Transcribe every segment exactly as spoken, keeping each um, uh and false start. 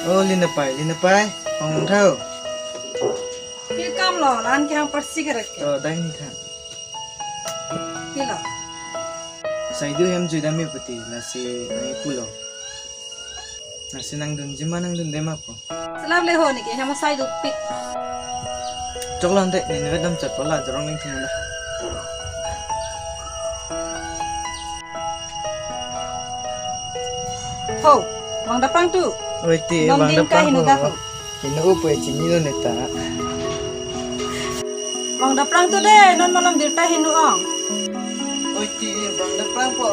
Oh, Linapai, Linapai, ong thau. Pi kam lo, lan ke hang parsi kerek ke. Oh, dai ni tha. Pi lo. Saidu hem jui dam me pati, lasi nang ipu lo. Lasi nangdunji ma nangdunde ma po. Selap le ho ni ke hem asai dupik. Choklo ante, ni nevedam chot pala jorong ning thum la. Ho, bang daprang tu. Oi ti, nong bang ding daprang ka hinu po. Dahu. Hinu upo e chini lo neta. Bang daprang tu de, non malom birta hinu ong. Oi ti, bang daprang po.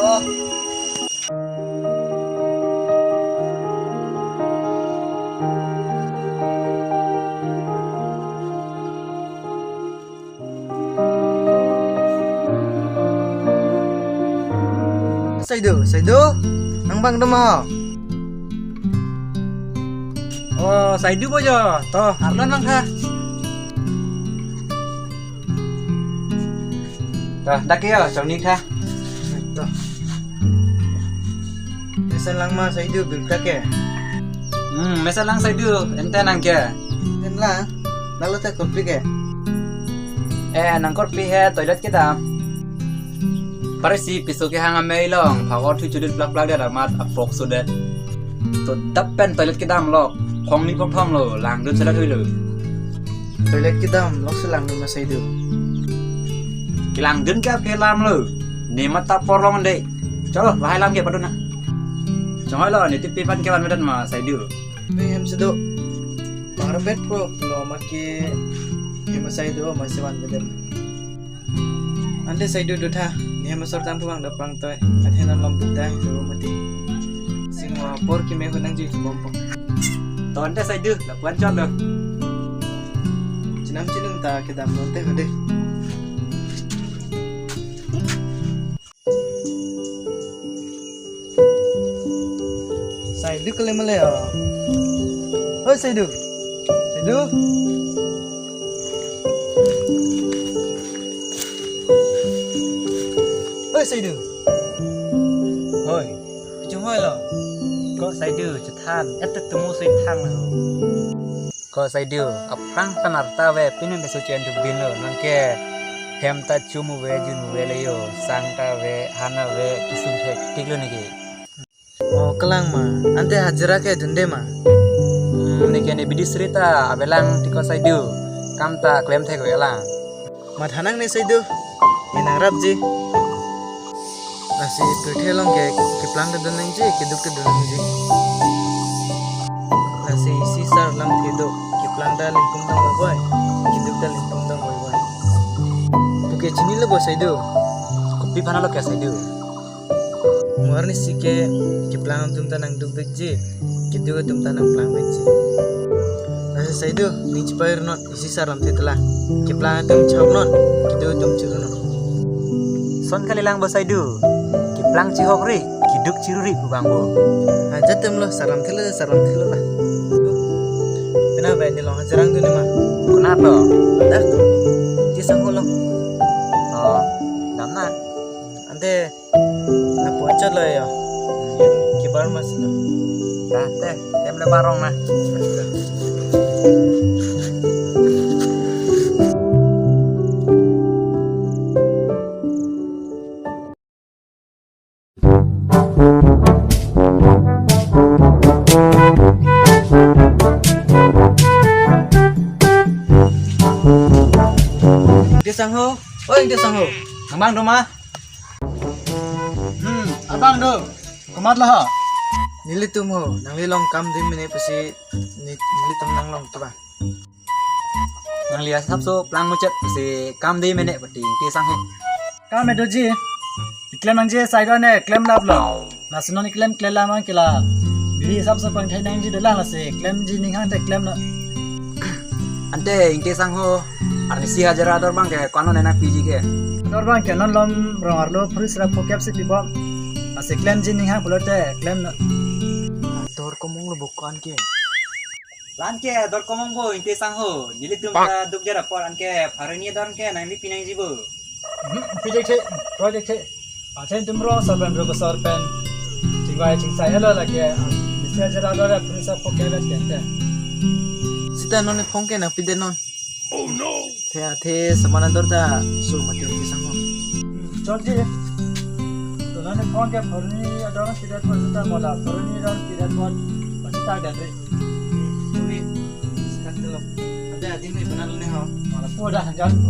Saidu, Saidu, nang bang doma. Oh, Saidu bojo, to, arlon lang kha. To, dak yo, chongni kha. To. Mesen lang ma Saidu birta ke. Hmm, mesen lang Saidu, ente nang ke. Enten lang, lalu te korpi ke. Eh, nang korpi he toilet kedam. Parisi piso kehang amei long, phagor thu chudut plak plak det amat apok sudet. To dap pen toilet kedam lok, phong ni phong thom lo, langdun selat hui lo. Toilet kedam lok se langdun ma Saidu. Kelangdun ke aphe lam lo, ne mata porlong de. Chalo, lahai lam ke padun na. Chonghoi lo, ne tipi pan kevan medan ma Saidu. Pe hem sedo. Parbet pro lo ma ke hem Saidu ma sevan medan. Ante Saidu dotha, ne hem asor tang pu bang daprang toi. Athe non lom bidai lo mati. Sing wa por keme ho nang jui bom po. To ante Saidu, lapuan chot lo. Chinam chinum ta kedam lo ante ho de. Saidu kali male ya. Oi Saidu. Saidu. Oi Saidu. Hoi. Chonghoi lo. Ko Saidu chethan. Ete tumu sui thang lo. Ko Saidu, aphrang ta nar ta ave, pini beso chen tu bin lo, non ke hem ta chum ave, jun ave le yo, sang ta ave, han ave, kisum thektik lo neke. Oh, kalang ma, ante hajira ke dunde ma. Hmm, neke ne bidisri ta avelang ti ko Saidu, kam ta klem thek avelang. Mathanang ne Saidu, ne nangrapji. Lasi pirthe along ke keplang ta dun nangji, keduk ta dun nangji. Lasi isi sar lamthe do, keplang ta lingpum dong boi boi, keduk ta lingpum dong boi boi. Puke chini lo bo Saidu. Kopi aphan lo ke Saidu. Mo arnisi ke keplang atum ta nangduk vekji, keduk atum ta nangplang vekji. Lasi Saidu, ning chipai ri non, isi sar lamthe tela. Keplang atum chihok non, keduk atum chiru non. Son kalilang bo Saidu, keplang chihok ri, keduk chiru ri pu bang bo. Ajat tem lo, sar lamthe lo, sar lamthe lo la. Pina bai ne long hajirang tu ne ma. Konat lo? Dak tu. Ti sang ho lo. Oh, dam na. Ante lapuan chot lo yo. Kibar mas lo. Dah, teh, em le barong na. Ingti sangho, oh ingti sangho. Nang bang doma. Hmm, abang do. Komat lo ho? Nelitum ho, nangli long kam di mene pusi ni-, nelitum nang long tu ba. Nangli asapso plang muchet pusi kam di mene pati ingti sangho. Kam me doji. Iklem nangji sai do ne klem lap lo. Lasi non iklem klem lam ang kila. Biri asapso pangthai nangji dolang lasi klemji ning hang te klem lo. Ante ingti sangho, arnisi hajira ador bang ke kono nena piji ke. Ador bang ke non lom rong arlo phuri sra phokep si pibom. Lasi klemji ning hang pulote klem lo. Ador komong lo bo ko-an ke. La-an ke ador komong bo ingti sangho. Nelitum ta duk jara por an ke pharini ador ke nangli pi nangji bo. Hmm, pi dek the, pro dek the. Athe tum rong sar pen ro sar pen. Chingvai chingsai helo lake. Sejara dora prinsa poke vet kente. Sita non ne phone ke nangpidet non. Oh no. The athe saman ador ta so mati ti sang ho. Chonji. To non ne phone ke phone ni ador pidet pon sita mola phone ni ador pidet pon sita gadre. Tumi sita kelo. Ada adi ni benar ni ho. Mola poda jan ko.